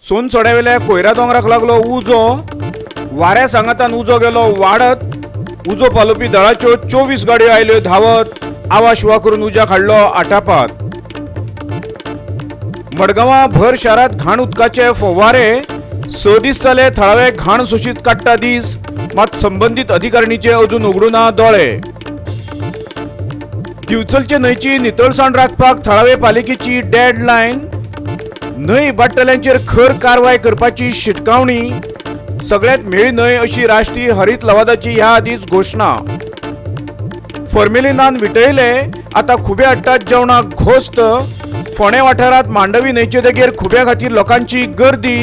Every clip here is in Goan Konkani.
सोनसड्यावेल्या कोयरा दोंगराक लागलो उजो. वाऱ्या सांगातान उजो गेलो वाडत. उजो पालोवपी दळाच्यो 24 गाडयो आयल्यो धांवत. आवा शिवा करून उज्याक हाडलो आटापात. मडगांवां भर शारांत घाण उदकाचे फवारे. 6 दीस जाले थळावे घाण सोशीत काडटा दीस, मात संबंदीत अधिकारणीचे अजून उगडूना दोळे. दिवचलचे न्हंयची नितळसाण राखपाक थळावे पालिकेची डेड लायन. न्हंय इबाडटल्यांचेर खर कारवाय करपाची शिटकावणी. सगळ्यात म्हेळी न्हंय अशी राष्ट्रीय हरीत लवादाची ह्या आदीच घोशणा. फॉर्मेलिनान विटयले, आता खुबे हाडटात जेवणाक घोस्त. फोंडें वाठारांत मांडवी न्हंयचे देगेर खुब्या खातीर लोकांची गर्दी.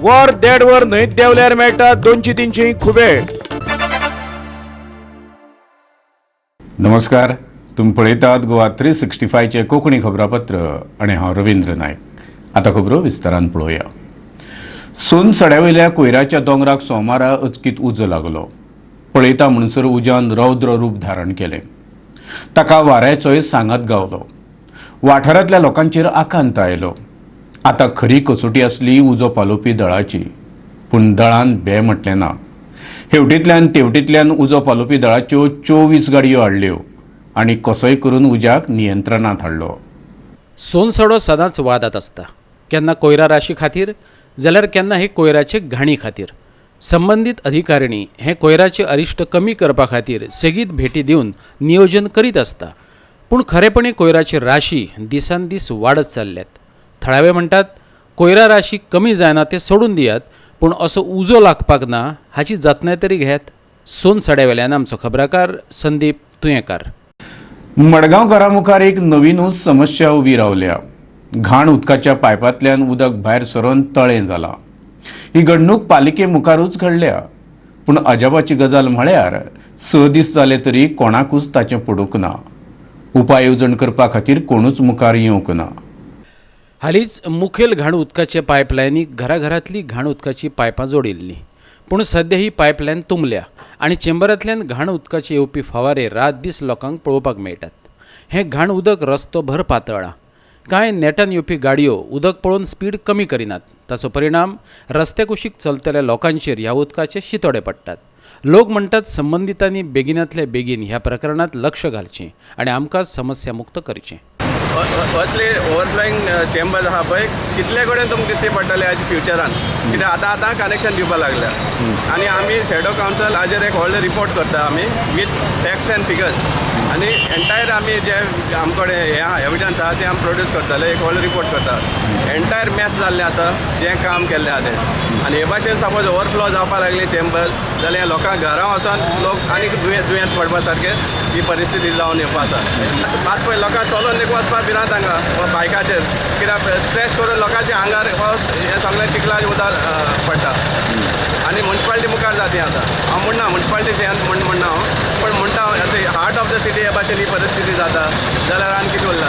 वर देड वर न्हंयत देंवल्यार मेळटात 200-300 खुबे. नमस्कार, तुमी पळयतात गोवा 365चें कोंकणी खबरापत्र आनी हांव रवींद्र नायक. आतां खबरो विस्तारान पळोवया. सोनसड्यावयल्या कोयराच्या दोंगराक सोमारा अचकीत उजो लागलो. पळयता म्हणसर उज्यान रौद्र रूप धारण केलें. ताका वाऱ्याचोय सांगात गावलो. वाठारांतल्या लोकांचेर आकांत आयलो. आतां खरी कसोटी आसली उजो पालोवपी दळाची, पूण दळान बे म्हटलें ना. हेवटेंतल्यान तेवटेंतल्यान उजो पालोवपी दळाच्यो 24 गाडयो हाडल्यो आनी कसोय करून उज्याक नियंत्रणांत हाडलो. सोनसडो सदांच वादात आसता. केन्ना कोयरा राशी खातीर जाल्यार केन्ना हे कोयराचे घाणी खातीर. संबंदीत अधिकारिणी हे कोयराचे अरिश्ट कमी करपा खातीर सेगीत भेटी दिवन नियोजन करीत आसता. पूण खरेपणी कोयराची राशी दिसान दीस वाडत चल्ल्यात. थळावे म्हणटात कोयरा राशी कमी जायना ते सोडून दियात, पूण असो उजो लागपाक ना हाची जतनाय तरी घेयात. सोनसड्यावेल्यान आमचो खबराकार संदीप तुयेंकार. मडगांवकारा मुखार एक नवीनूच समस्या उबी रावल्या. घाण उदकाच्या पायपांतल्यान उदक भायर सरून तळें जालां. ही घडणूक पालिके मुखारूच घडल्या. पूण अजापाची गजाल म्हळ्यार 6 दीस जाले तरी कोणाकूच ताचें पडूंक ना. उपाय येवजण करपा खातीर कोणूच मुखार येवंक ना. हालींच मुखेल घाण उदकाचे पायपलायनीक घराघरांतली घाण उदकाची पायपां जोडिल्ली, पूण सद्या ही पायपलायन तुंबल्या आनी चेंबरांतल्यान घाण उदकाचे येवपी फवारे रात दीस लोकांक पळोवपाक मेळटात. हें घाण उदक रस्तो भर पातळ्ळां. कांय नेटान येवपी गाडयो उदक पळोवन स्पीड कमी करिनात. ताचो परिणाम रस्त्या कुशीक चलतल्या लोकांचेर ह्या उदकाचे शितोडे पडटात. लोक म्हणटात संबंदितांनी बेगिनातले बेगीन ह्या प्रकरणांत लक्ष घालचें आनी आमकां समस्या मुक्त करचें. असले ओवरफ्लोईंग चेंबर्स आहा पळय, कितले कडेन तुमकां दिसती पडटले आज फ्युचरान. कित्याक आतां आतां कनेक्शन दिवपाक लागल्या आनी आमी शेडो कावन्सल हाजेर एक व्हडलो रिपोर्ट करता आमी वीथ फॅक्ट्स एंड फिगर्स. आनी एंटायर आमी जे आमकडे हें आहा, एविडन्स आहा, ते आमी प्रोड्यूस करतले. एक व्हडलो रिपोर्ट करता. एंटायर मॅस जाल्लें आसा जें काम केल्लें आहा तें. आनी हे भाशेन सपोज ओवरफ्लो जावपाक लागली चेंबर्स जाल्यार लोकांक घरां वचोन लोक आनीक दुयेंत पडपा सारकें ही परिस्थिती जावन येवपा आसा. मात पळय लोकांक चलोन देखून वचपाक भिरांत हांगा बायकाचेर, कित्याक स्प्लॅश करून लोकांच्या आंगार हें सगळें चिखलाचें उदक पडटा आनी मुन्सिपालिटी मुखार जाता. आतां हांव म्हणना मुन्सिपालिटी म्हण म्हणना हांव, पूण म्हणटा आतां हार्ट ऑफ the city हे भाशेन ही परिस्थिती जाता जाल्यार आनी कितें उरला?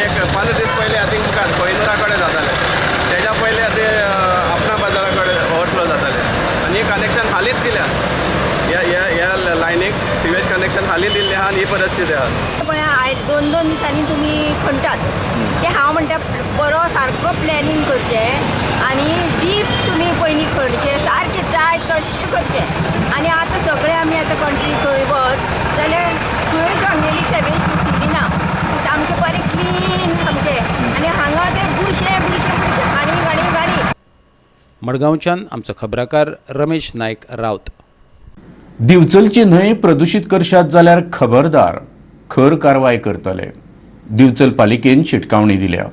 एक 15 दीस पयलीं I think मुखार कोहिनुरा कडेन जातालें, तेज्या पयलीं ते आपणा बाजारा कडेन ओवरफ्लो जातालें. आनी ही कनेक्शन हालींच दिल्या ह्या ह्या ह्या लायनीक, सिवेज कनेक्शन हालीं दिल्लें आहा आनी ही परिस्थिती आहा. पळय, आयज 2-2 दिसांनी तुमी खणटात ते हांव म्हणटा बरो सारको प्लॅनिंग करचें आनी डीप तुमी पयलीं खणचें, सारकें जाय तशें करचें. आनी आतां सगळें आमी आतां कंट्री खंय वच जाल्यार खंयच आमगेली सेवेज दिसली ना, सामकें बरें क्लीन सामकें. आनी हांगा ते बुरशें बुरशें बुरशें, घाणी घाणी घाणी. मडगांवच्यान आमचो खबराकार रमेश नायक रावत. दिवचलची न्हंय प्रदुशीत करशात जाल्यार खबरदार, खर कारवाय करतले. दिवचल पालिकेन शिटकावणी दिल्या.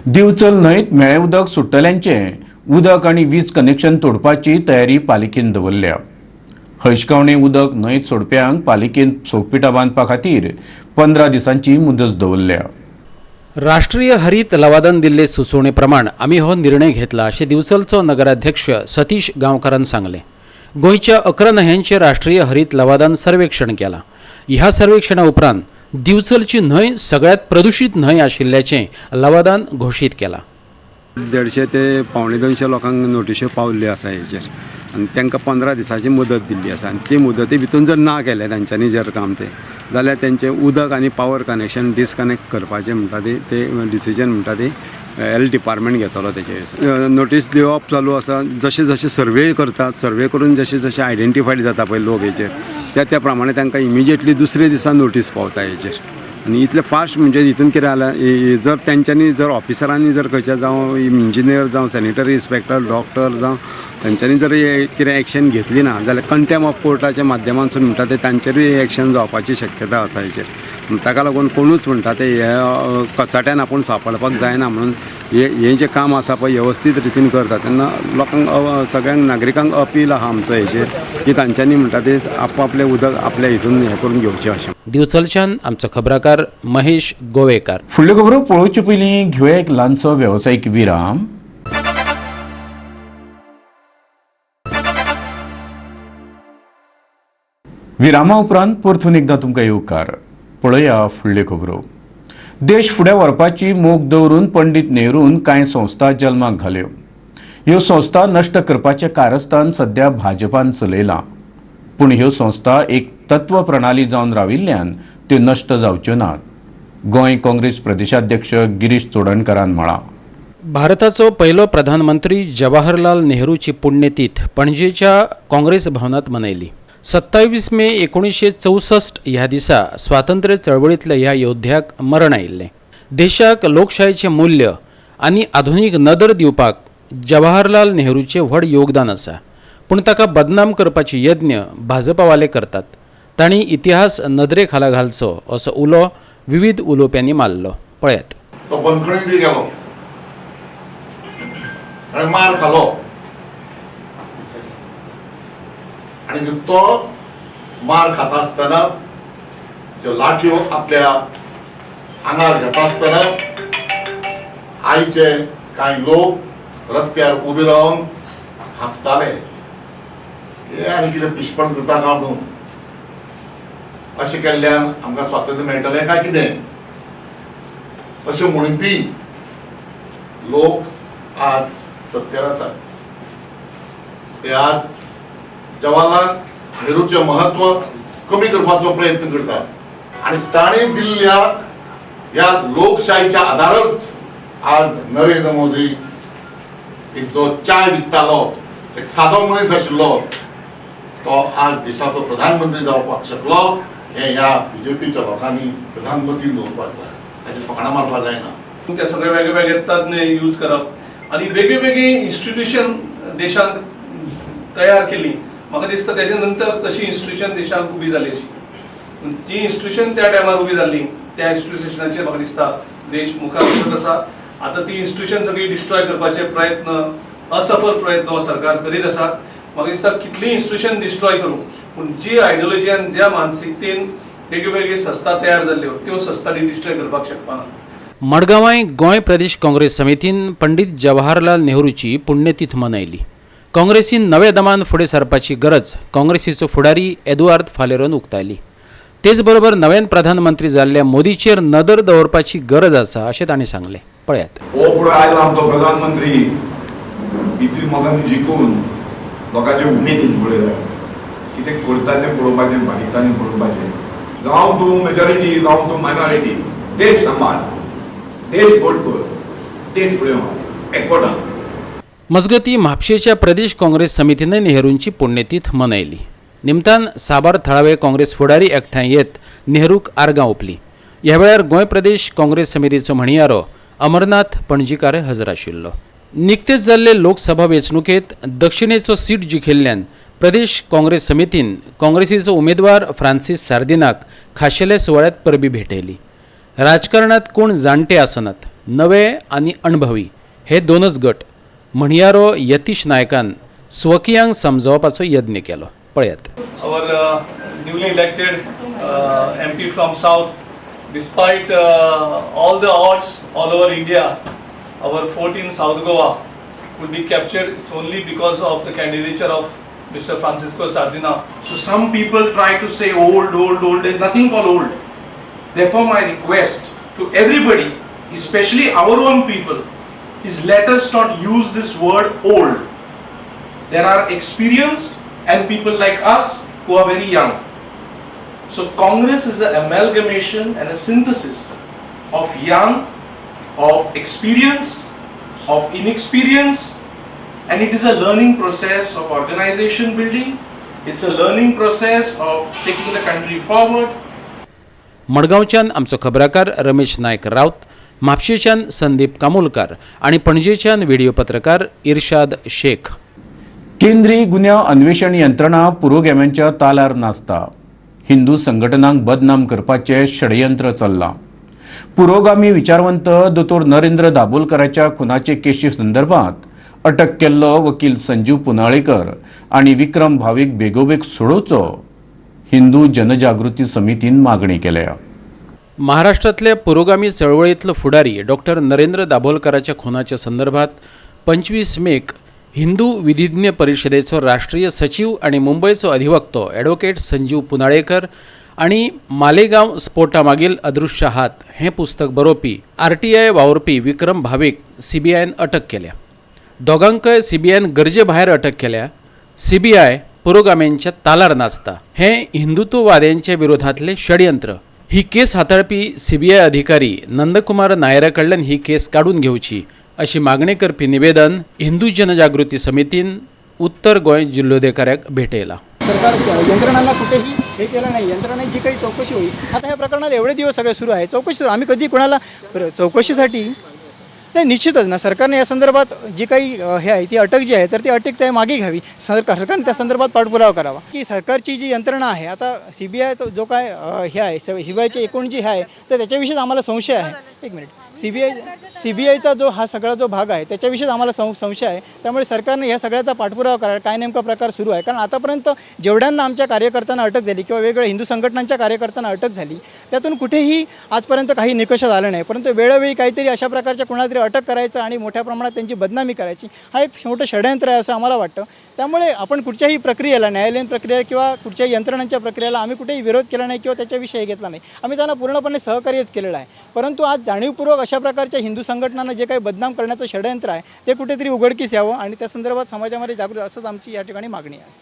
दिवचल न्हंयत म्हेळें उदक सुट्टल्यांचें उदक आनी वीज कनेक्शन तोडपाची तयारी पालिकेन दवरल्या. हयशकावणें उदक न्हंयत सोडप्यांक पालिकेन सोकपिठां बांदपा खातीर 15 दिसांची मुदत दवरल्या. राष्ट्रीय हरीत लवादान दिल्ले सुचोवणे प्रमाण आमी हो निर्णय घेतला अशें दिवचलचो नगराध्यक्ष सतीश गांवकारान सांगलें. गोंयच्या 11 न्हंयांचें राष्ट्रीय हरीत लवादान सर्वेक्षण केलां. ह्या सर्वेक्षणा उपरांत दिवचलची न्हंय सगळ्यांत प्रदुशीत न्हंय आशिल्ल्याचें लवादान घोशीत केलां. 150 ते 175 लोकांक नोटिश्यो पावल्ल्यो आसा हेजेर. आनी तांकां 15 दिसांची मुदत दिल्ली आसा आनी ती मुदती भितून जर ना केलें तांच्यांनी जर काम तें जाल्यार तेंचें उदक आनी पावर कनेक्शन डिसकनेक्ट करपाचें म्हणटा ते डिसिजन म्हणटा ती हेल्थ डिपार्टमेंट घेतलो. तेचेर नोटीस दिवप चालू आसा. जशें जशें सर्वे करतात, सर्वे करून जशें जशें आयडेंटिफायड जाता पळय लोक हेचेर त्या त्या प्रमाणे तांकां इमिजिएटली दुसरे दिसा नोटीस पावता हेचेर. आनी इतलें फास्ट म्हणजे हितून कितें जालां, जर तेंच्यांनी जर ऑफिसरांनी जर खंयच्या जावं इंजिनियर जावं सॅनिटरी इन्स्पेक्टर डॉक्टर जावं तेंच्यांनी जर कितें एक्शन घेतली ना जाल्यार कंटेम ऑफ कोर्टाच्या माध्यमांतसून म्हणटा ते तांचेरूय एक्शन जावपाची शक्यता आसा हेचेर. ताका लागून कोणूच म्हणटा ते हे कचाट्यान आपूण सांपडपाक जायना म्हणून हें जें काम आसा पळय वेवस्थीत रितीन करता तेन्ना लोकांक सगळ्यांक नागरिकांक अपील आहा आमचो हेचेर की तांच्यांनी म्हणटा ते आपआपलें उदक आपल्या हितून हें करून घेवचें अशें. दिवचलच्यान आमचो खबराकार महेश गोवेकार. फुडल्यो खबरो पळोवचे पयलीं घेवया एक ल्हानसो वेवसायीक विराम. विरामा उपरांत परतून एकदां तुमकां येवकार. पळया फुडल्यो खबरो. देश फुडें व्हरपाची मोख दवरून पंडित नेहरून कांय संस्था जल्माक घाल्यो. ह्यो संस्था नश्ट करपाचें कारस्थान सध्या भाजपान चलयलां. पूण ह्यो संस्था एक तत्व प्रणाली जावन राविल्ल्यान त्यो नश्ट जावच्यो नात, गोंय काँग्रेस प्रदेशाध्यक्ष गिरीश चोडणकारान म्हळां. भारताचो पयलो प्रधानमंत्री जवाहरलाल नेहरूची पुण्यतीथ पणजेच्या काँग्रेस भवनात मनयली. 27 मे 1964 ह्या दिसा स्वातंत्र्य चळवळींतल्या ह्या योद्ध्याक मरण आयिल्लें. देशाक लोकशायेचें मूल्य आनी आधुनीक नदर दिवपाक जवाहरलाल नेहरूचें व्हड योगदान आसा, पूण ताका बदनाम करपाचे यत्न भाजपावाले करतात. तांणी इतिहास नदरे खाला घालचो असो उलो विविध उलोवप्यांनी मारलो. पळयात. तो बंदखणींत गेलो आनी मार खालो आनी तो मार खाता आसतना त्यो लाठयो आपल्या आंगार घेता आसतना आयचे कांय लोक रस्त्यार उबे रावन हांसताले, हे आनी कितें पिशपण करता काय म्हणून. अशें केल्ल्यान आमकां स्वातंत्र्य मेळटलें काय कितें अशें म्हणपी लोक आज सत्तेर आसात. ते आज जवाहरलाल नेहरूचें महत्व कमी करपाचो प्रयत्न करतात आनी ताणें दिल्ल्या ह्या लोकशाहीच्या आदारच आज नरेंद्र मोदी एक जो चाय विकतालो, एक सादो मनीस आशिल्लो, तो आज देशाचो प्रधानमंत्री जावपाक शकलो. हें ह्या बीजेपीच्या लोकांनी प्रधानमंत्री दवरपाक जाय, ताची फकाणां मारपाक जायना. ते सगळे वेगळे वेगळे तज्ञ यूज करप आनी वेगळी वेगळी इन्स्टिट्यूशन देशांत तयार केली. म्हाका दिसता तेजे नंतर तशी इन्स्टिट्यूशन देशांत उबी जाली. अशी जी इन्स्टिट्यूशन त्या टायमार उबी जाल्ली त्या इन्स्टिट्यूशनाचेर म्हाका दिसता देश मुखार वचत आसा. आतां ती इन्स्टिट्यूशन सगळी डिस्ट्रॉय करपाचे प्रयत्न, असफल प्रयत्न हो सरकार करीत आसा. म्हाका दिसता कितलीं इन्स्टिट्यूशन डिस्ट्रॉय करूं, पूण जी आयडियोलॉजी आनी ज्या मानसिकतेन वेगळी वेगळी संस्था तयार जाल्ल्यो त्यो संस्था डिस्ट्रॉय करपाक शकपाना. मडगांवाय गोंय प्रदेश काँग्रेस समितीन पंडित जवाहरलाल नेहरूची पुण्यतीथ मनयली. काँग्रेसीन नव्या दमान फुडें सरपाची गरज काँग्रेसीचो फुडारी एदुआर्द फालेरोन उक्तायली. तेच बरोबर नव्यान प्रधानमंत्री जाल्ल्या मोदीचेर नदर दवरपाची गरज आसा अशें तांणी सांगलें. पळयात. हो फुडें आयलो आमचो प्रधानमंत्री इतली मतांनी जिखून लोकांचे उमेदीन पळयता कितें करता तें पळोवपाचें, बारीकसाणेन पळोवपाचें. जावं तूं मेजॉरिटी जावं तूं मायनॉरिटी, देश सांबाळ, देश व्हड कर, देश फुडें व्हर एकवटान. मजगती म्हापशेच्या प्रदेश काँग्रेस समितीन नेहरूंची पुण्यतीथ मनयली. निमतान साबार थळावे काँग्रेस फुडारी एकठांय येत नेहरूक आर्गां ओंपली. ह्या वेळार गोंय प्रदेश काँग्रेस समितीचो म्हणयारो अमरनाथ पणजीकार हजर आशिल्लो. निकतेच जाल्ले लोकसभा वेंचणुकेंत दक्षिणेचो सीट जिखिल्ल्यान प्रदेश काँग्रेस समितीन काँग्रेसीचो उमेदवार फ्रांसीस सार्दिनाक खाशेल्या सुवाळ्यांत परबी भेटयली. राजकारणांत कोण जाणटे आसनात, नवे आनी अणभवी हे दोनच गट. म्हणयारो यतीश नायकान स्वकीयांक समजावपाचो यत्न केलो. पळयात. Our newly elected MP from South, despite all the odds all over India, our fort in South Goa will be captured. It's only because of the candidature of Mr. Francisco Sardinha. So some people try to say old, old, old. There's nothing called old. Therefore, my request to everybody, especially our own people, is let us not use this word old. There are experienced and people like us who are very young. So Congress is an amalgamation and a synthesis of young, of experienced, of inexperienced, and it is a learning process of organization building. It's a learning process of taking the country forward. मडगांवच्यान आमचो खबराकार रमेश नायक राउत, म्हापशेच्यान संदीप कामोलकार आनी पणजेच्यान व्हिडिओ पत्रकार इर्शाद शेख. केंद्रीय गुन्यांव अन्वेषण यंत्रणा पुरोगाम्यांच्या तालार नाचता. हिंदू संघटनांक बदनाम करपाचें षडयंत्र चल्लां. पुरोगामी विचारवंत दोतोर नरेंद्र दाबोलकराच्या खुनाचे केशी संदर्भात अटक केल्लो वकील संजीव पुनाळेकर आनी विक्रम भावीक बेगोबेग सोडोवचो हिंदू जनजागृती समितीन मागणी केल्या. महाराष्ट्रातल्या पुरोगामी चळवळींतलो फुडारी डॉक्टर नरेंद्र दाभोलकराच्या खुनाच्या संदर्भात 25 मेक हिंदू विधिज्ञ परिषदेचो राष्ट्रीय सचिव आनी मुंबयचो अधिवक्तो ॲडव्होकेट संजीव पुनाळेकर आनी मालेगांव स्फोटा मागील अदृश्य हात हें पुस्तक बरोवपी आरटीआय वावुरपी विक्रम भावीक सीबीआयन अटक केल्या. दोगांकय सीबीआयन गरजे भायर अटक केल्या. सीबीआय पुरोगाम्यांच्या तालार नाचता हें हिंदुत्ववाद्यांच्या विरोधांतलें षडयंत्र. ही केस हाताळपी सीबीआय अधिकारी नंदकुमार नायरा कडल्यान ही केस काडून घेवची अशी मागणी करपी निवेदन हिंदू जनजागृती समितीन उत्तर गोंय जिल्होधिकाऱ्याक भेटयलां. सरकार यंत्रणांना कुठेही हे केलं नाही. यंत्रणा जी काही चौकशी होईल, आता ह्या प्रकरणाला एवढे दिवस सगळे सुरू आहे, चौकशी सुरू, आम्ही कधी कोणाला चौकशीसाठी नाही. निश्चितच ना सरकारने या संदर्भात जी काही हे आहे ती अटक जी आहे तर ती अटक त्या मागे घ्यावी. सरकारने त्या संदर्भात पाठपुरावा करावा की सरकारची जी यंत्रणा आहे, आता सीबीआय जो काय हे आहे, सीबीआयचे एकूण जी आहे तर त्याच्याविषयीच आम्हाला संशय आहे. एक मिनिट, सीबीआयचा जो हा सगळा जो भाग आहे त्याच्याविषयीच आम्हाला संशय आहे. त्यामुळे सरकारने या सगळ्याचा पाठपुरावा करावा, काय नेमका प्रकार सुरू आहे. कारण आतापर्यंत जेवढ्यांना आमच्या कार्यकर्त्यांना अटक झाली किंवा वेगवेगळ्या हिंदू संघटनांच्या कार्यकर्त्यांना अटक झाली त्यातून कुठेही आजपर्यंत काही निकषात आलं नाही. परंतु वेळोवेळी काहीतरी अशा प्रकारच्या कोणाला तरी अटक करायचं आणि मोठ्या प्रमाणात त्यांची बदनामी करायची हा एक मोठं षडयंत्र आहे असं आम्हाला वाटतं. त्यामुळे आपण कुठच्याही प्रक्रियेला, न्यायालयीन प्रक्रिया किंवा कुठच्याही यंत्रणांच्या प्रक्रियेला आम्ही कुठेही विरोध केला नाही किंवा त्याच्याविषयी हे घेतला नाही. आम्ही त्यांना पूर्णपणे सहकार्यच केलेलं आहे. परंतु आज जाणीवपूर्वक अशा प्रकारच्या हिंदू संघटनांना जे काही बदनाम करण्याचं षडयंत्र आहे ते कुठेतरी उघडकीस यावं आणि त्या संदर्भात समाजामध्ये जागृत असंच आमची या ठिकाणी मागणी आहे.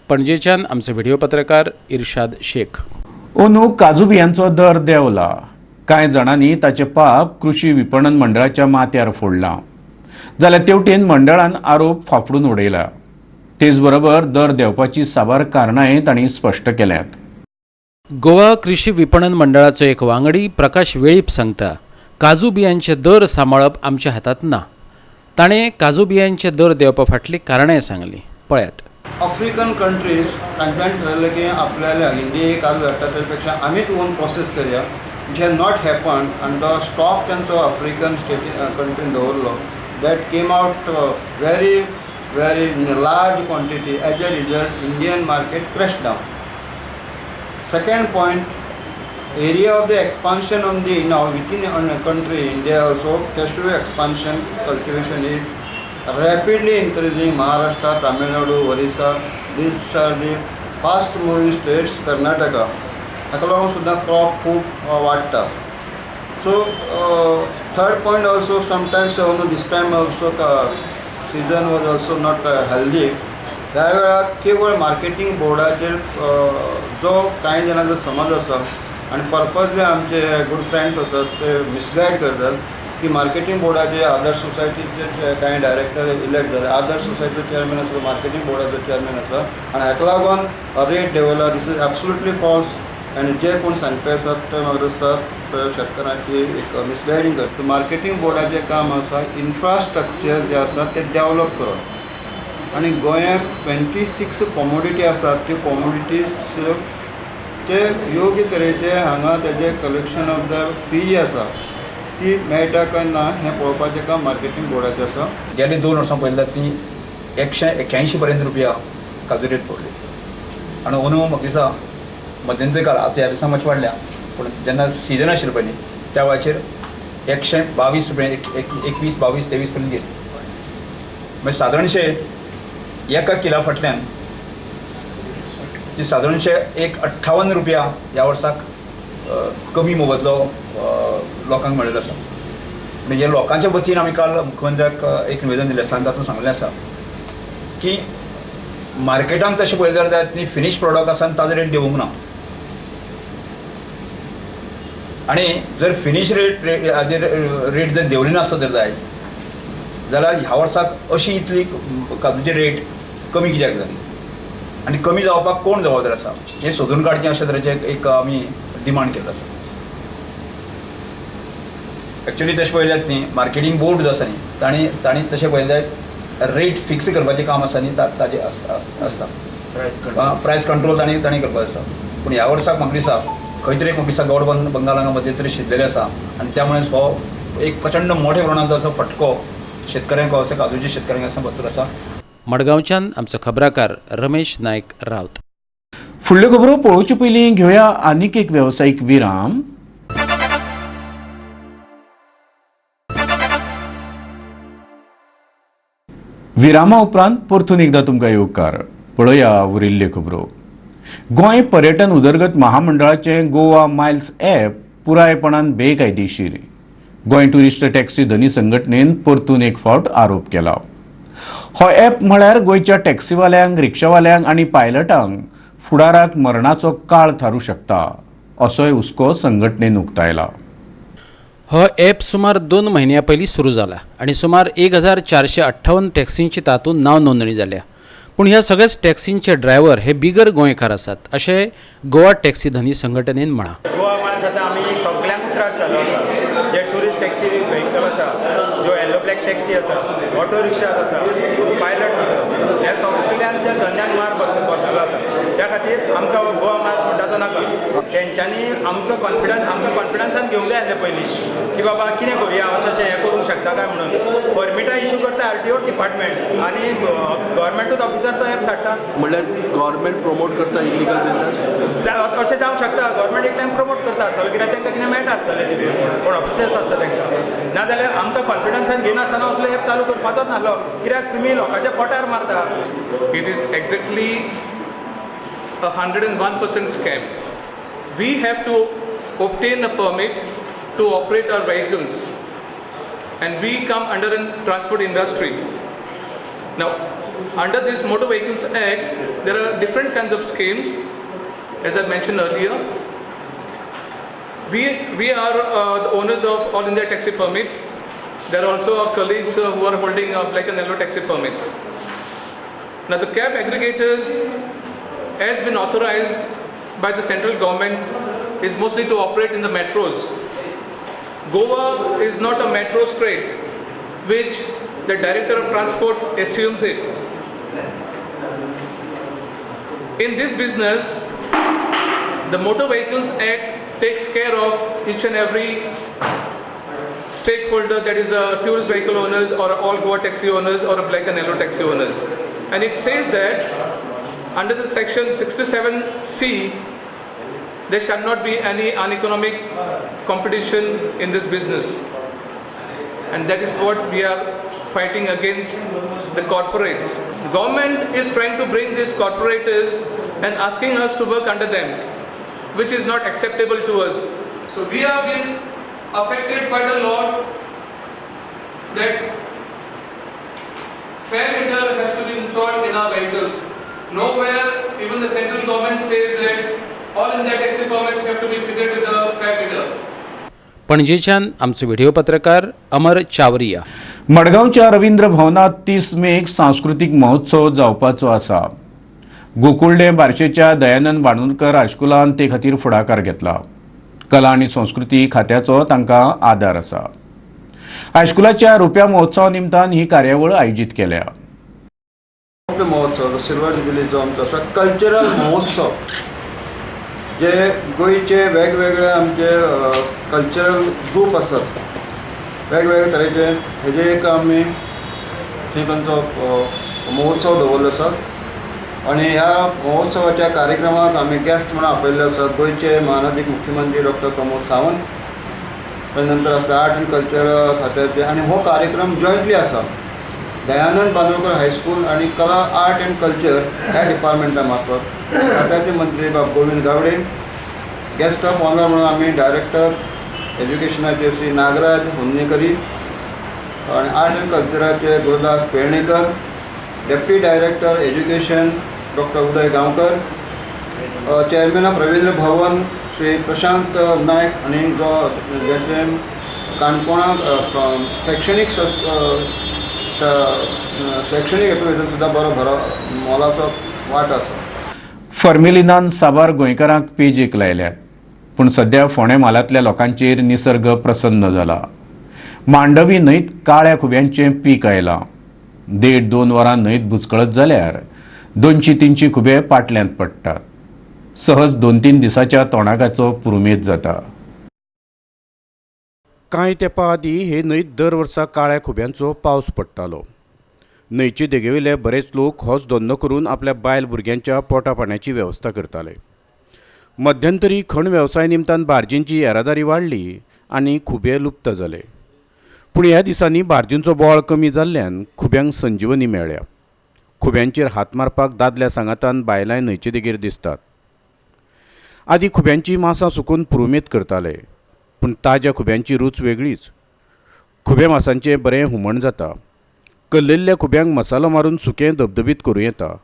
पणजेच्यान आमचे व्हिडिओ पत्रकार इर्शाद शेख. अंदू काजू बियांचो दर देंवला. कांय जाणांनी ताचें पाप कृषी विपणन मंडळाच्या माथ्यार फोडलां, जाल्यार तेवटेन मंडळान आरोप फाफडून उडयला. तेच बरोबर दर देंवपाची साबार कारणांय तांणी स्पश्ट केल्यात. गोवा कृषी विपणन मंडळाचो एक वांगडी प्रकाश वेळीप सांगता, काजू बियांचे दर सांबाळप आमच्या हातात ना. ताणें काजू बियांचे दर देंवपा फाटली कारणांय सांगली, पळयात. आफ्रिकन कंट्रीज तांच्यांनी ठरयलें की आपल्याला इंडिये काजू धाडटा त्या पेक्षा आमीच ओन प्रोसेस करया, which has not happen. आनी तो स्टॉक तांचो आफ्रिकन स्टेटी कंट्रीन दवरलो, that came out very very in large quantity. As a result Indian market crash down. Second point, area of the expansion on the now within a country India also cashew expansion cultivation is rapidly increasing. Maharashtra, Tamil Nadu, Orissa, these are the fast moving states. Karnataka हाका लागून सुद्दां क्रॉप खूब वाडटा. So third point also sometimes this time also season was also not healthy. ह्या वेळार केवळ मार्केटींग बोर्डाचेर जो कांय जाणांचो समज आसा आनी पर्पजली आमचे गुड फ्रेंड्स आसात ते मिसगायड करतात की मार्केटींग बोर्डाचे आदर्श सोसायटीचे कांय डायरेक्टर इलेक्ट जाले, आदर्श सोसायटीचो चेअरमॅन आसा, मार्केटींग बोर्डाचो चेअरमॅन आसा आनी हाका लागून rate देंवला. This is absolutely false. आनी जे कोण सांगपी आसात ते म्हाका दिसता शेतकारांची एक मिसगायडींग करता. मार्केटींग बोर्डाचें काम आसा इन्फ्रास्ट्रक्चर जें आसा तें डेवलप करप आनी गोंयांत 26 कॉमोडिटी आसात, त्यो कॉमोडिटीज ते योग्य तरेचे हांगा तेजे कलेक्शन ऑफ the fee जी आसा ती मेळटा काय ना हें पळोवपाचें काम मार्केटींग बोर्डाचें आसा. गेले 2 वर्सां पयलीं ती 181 पर्यंत रुपया काजू रेट पडली आनी अंदू म्हाका दिसता मध्यंतरी काळ आतां ह्या दिसा मातशें वाडल्या, पूण जेन्ना सिजन आशिल्लें पयलीं त्या वेळाचेर 122 रुपया 21 22 23 पर्यंत गेली. मागीर सादारणशे एका किला फाटल्यान ती सादारणशे 158 रुपया ह्या वर्साक कमी मोबदलो लोकांक मेळिल्लो आसा. म्हणजे लोकांच्या वतीन आमी काल मुख्यमंत्र्याक एक निवेदन दिलें आसा आनी तातूंत सांगलें आसा की मार्केटान तशें पळयलें जाल्यार न्ही फिनीश प्रोडक्ट आसा आनी ताजो रेट देंवूंक ना आनी जर फिनीश रेट हाजेर रेट जर देंवली नासत जर जायत जाल्यार ह्या वर्साक अशी इतली काजूची रेट कमी कित्याक जाली आनी कमी जावपाक कोण जबाबदार आसा हें सोदून काडचें अशे तरेचें एक आमी डिमांड केल्लो आसा. एक्चुअली तशें पळयल्यार न्ही मार्केटींग बोर्ड जो आसा न्ही तांणी तांणी तशें पळयल्यार रेट फिक्स करपाचें काम आसा न्ही ताजें आसता प्रायस कंट्रोल तांणी तांणी करपाचें आसता. पूण ह्या वर्साक म्हाका दिसता खंय तरी म्हाका दिसता गौड बंगाल हांगा मध्यंतरी शिजलेलें आसा आनी त्या मुळे हो एक प्रचंड मोठ्या प्रमाणांत असो फटको शेतकऱ्यांक असो काजूच्या शेतकऱ्यांक असो बसलेलो आसा. मडगांवच्यान आमचो खबराकार रमेश नायक रावत. फुडल्यो खबरो पळोवचे पयलीं घेवया आनीक एक वेवसायीक विराम. विरामा उपरांत परतून एकदा तुमकां येवकार. पळोवया उरिल्ल्यो खबरो. गोंय पर्यटन उदरगत महामंडळाचें गोवा मायल्स ॲप पुरायपणान बेकायदेशीर. गोंय ट्युरिस्ट टॅक्सी धनी संघटनेन परतून एक फावट आरोप केला. हो ॲप म्हळ्यार गोंयच्या टॅक्सीवाल्यांक, रिक्षावाल्यांक आनी पायलटांक फुडाराक मरणाचो काळ थारूं शकता असोय हुस्को संघटनेन उक्तायला. हो ॲप सुमार 2 म्हयन्यां पयलीं सुरू जाला आनी सुमार 1458 टॅक्सींची तातूंत नांव नोंदणी जाल्या. पूण ह्या सगळ्याच टॅक्सींचे ड्रायव्हर हे बिगर गोंयकार आसात अशें गोवा टॅक्सी धनी संघटनेन म्हळां. गोवा मायल्स आतां आमी सगल्यांकूच त्रास जालो आसा. जे ट्युरिस्ट टॅक्सी व्हेकल आसा, ज्यो येल्लो ब्लॅक टॅक्सी आसा, ऑटो रिक्षा आसा, पायलट आसा, ह्या सगल्यांच्या धंद्यांक मार बसलेलो आसा. त्या खातीर आमकां गोवा मायल्स म्हणटा तो नाका. तेंच्यांनी आमचो कॉन्फिडन्स आमकां कॉन्फिडन्सान घेवंक जाय आसलें पयलीं की बाबा कितें करुया अशें अशें हें करूंक शकता काय म्हणून. परमिटां इशू करता आरटीओ डिपार्टमेंट आनी गव्हर्मेंटूच ऑफिसर तो एप्स हाडटा. म्हणल्यार गव्हर्मेंट प्रमोट करता इलिगल बिजनस अशें जावंक शकता. गव्हर्मेंट एक टायम प्रमोट करता आसतलो कित्याक तांकां कितें मेळटा आसतलें तितून कोण ऑफिसर्स आसता तांकां. नाजाल्यार आमकां कॉन्फिडन्सान घेनासतना असलो एप चालू करपाचोच नासलो कित्याक तुमी लोकांच्या पोटार मारता. It is exactly 101% scam. We have to obtain a permit to operate our vehicles and we come under a transport industry. Now, under this Motor Vehicles Act, there are different kinds of schemes, as I mentioned earlier. We are the owners of All India Taxi Permit. There are also our colleagues who are holding black and yellow taxi permits. Now, the cab aggregators has been authorized by the central government is mostly to operate in the metros. Goa is not a metro state, which the Director of Transport assumes it. In this business, the Motor Vehicles Act takes care of each and every stakeholder, that is the tourist vehicle owners or all Goa taxi owners or a black and yellow taxi owners. And it says that under the section 67C, there shall not be any uneconomic competition in this business. And that is what we are fighting against the corporates. Government is trying to bring these corporators and asking us to work under them, which is not acceptable to us. So we have been affected quite a lot that fare meter has to be installed in our vehicles. Nowhere, even the central government says that all India taxi permits have to be fitted with a fare meter. पणजेच्यान आमचो व्हिडिओ पत्रकार अमर चावरिया. मडगांवच्या रवींद्र भवनात 30 मेक सांस्कृतीक महोत्सव जावपाचो आसा. गोकुळडे बार्शेच्या दयानंद बांदोडकर हायस्कुलान ते खातीर फुडाकार घेतला. कला आनी संस्कृती खात्याचो तांकां आदार आसा. हायस्कुलाच्या रुप्या महोत्सवा निमतान ही कार्यावळ आयोजीत केल्या. महोत्सव सिल्वर जुबिलीचो आमचो आसा कल्चरल महोत्सव, जे गोंयचे वेगवेगळे आमचे कल्चरल ग्रूप आसात वेगवेगळे तरेचे, हेजे एक आमी थंय तांचो महोत्सव दवरलो आसा. आनी ह्या महोत्सवाच्या कार्यक्रमाक आमी गेस्ट म्हणून आपयल्ले आसात गोंयचे मानादीक मुख्यमंत्री डॉक्टर प्रमोद सावंत, ताजे नंतर आसता आर्ट एंड कल्चर खात्याचे. आनी हो कार्यक्रम जॉयंटली आसा दयानंद बांदोडकर हायस्कूल आनी कला आर्ट एंड कल्चर ह्या डिपार्टमेंटा मार्फत खात्याचे मंत्री बाब Govind Gawde, guest of honour म्हणून आमी डायरेक्टर एज्युकेशनाचे श्री नागराज होन्नेकरी आनी आर्ट एंड कल्चराचे Gurudas Pernekar, Deputy director education doctor Uday Gaonkar, chairman of Ravindra Bhavan Shri Prashant Naik आनी जो जेचे काणकोणाक शैक्षणीक शैक्षणीक हेतून सुद्दां बरो बरो मोलाचो वांटो आसा. फॉर्मेलिनान साबार गोंयकारांक पेजेक लायल्यात, पूण सद्या फोंडें म्हालांतल्या लोकांचेर निसर्ग प्रसन्न जाला. मांडवी न्हंयत काळ्या खुब्यांचें पीक आयलां. 1.5-2 वरां न्हंयत बुचकळत जाल्यार 200-300 खुबे पाटल्यांत पडटात. सहज 2-3 दिसाच्या तोंडाकाचो पुरुमेत जाता. कांय तेंपा आदीं हे न्हंयत दर वर्सा काळ्या खुब्यांचो पावस पडटालो. न्हंयचे देगेवेले बरेच लोक होच धंदो करून आपल्या बायल भुरग्यांच्या पोटा पाण्याची वेवस्था करताले. मध्यंतरी खण वेवसाय निमतान बार्जींची येरादारी वाडली आनी खुबे लुप्त जाले. पूण ह्या दिसांनी बार्जींचो बोळ कमी जाल्ल्यान खुब्यांक संजीवनी मेळ्ळ्या. खुब्यांचेर हात मारपाक दादल्या सांगातान बायलांय न्हंयचे देगेर दिसतात. आदीं खुब्यांची मासां सुकून पुरुमेत करताले, पूण ताज्या खुब्यांची रूच वेगळीच. खुबे मासांचें बरें हुमण जाता. कल्लयल्ल्या खुब्यांक मसालो मारून सुकें धबधबीत करूं येता.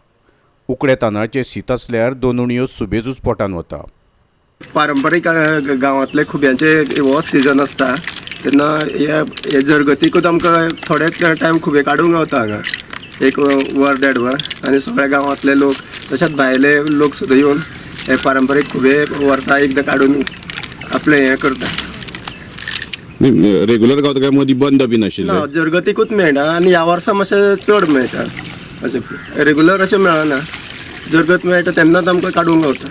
उकड्या तांदळाचें शीत आसल्यार 2 उणयो सुबेजूच पोटान वता. पारंपरीक गांवांतले खुब्यांचे हो सिजन आसता तेन्ना हे जरगतीकूच आमकां थोडे टायम खुबे काडूंक गावता हांगा 1 वर 1.5 वर आनी सगळ्या गांवांतले लोक तशेंच भायले लोक सुद्दां येवन हे पारंपरीक खुबे वर्सा एकदां काडून आपलें हें करता. रेगुलर गावता काय मदीं बंद बी नाशिल्लें? ना, जरगतीकूच मेळटा आनी ह्या वर्सा मातशें चड मेळटा, अशें रेगुलर अशें मेळना. जरगत मेळटा तेन्नाच आमकां काडूंक गावता.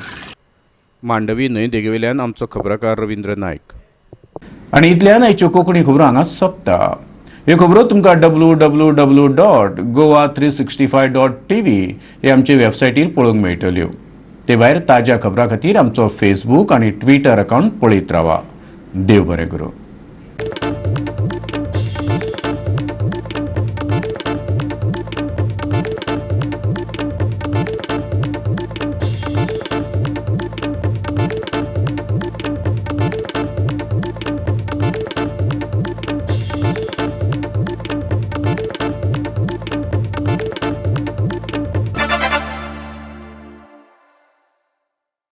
मांडवी न्हंय देगेवेल्यान आमचो खबराकार रवींद्र नायक. आनी इतल्यान आयच्यो कोंकणी खबरो हांगा सोंपता. ह्यो खबरो तुमकां www.goa365.tv हे आमचे वेबसायटीर पळोवंक मेळटल्यो. ते भायर ताज्या खबरां खातीर आमचो फेसबूक आनी ट्विटर अकावंट पळयत रावा. देव बरें करूं.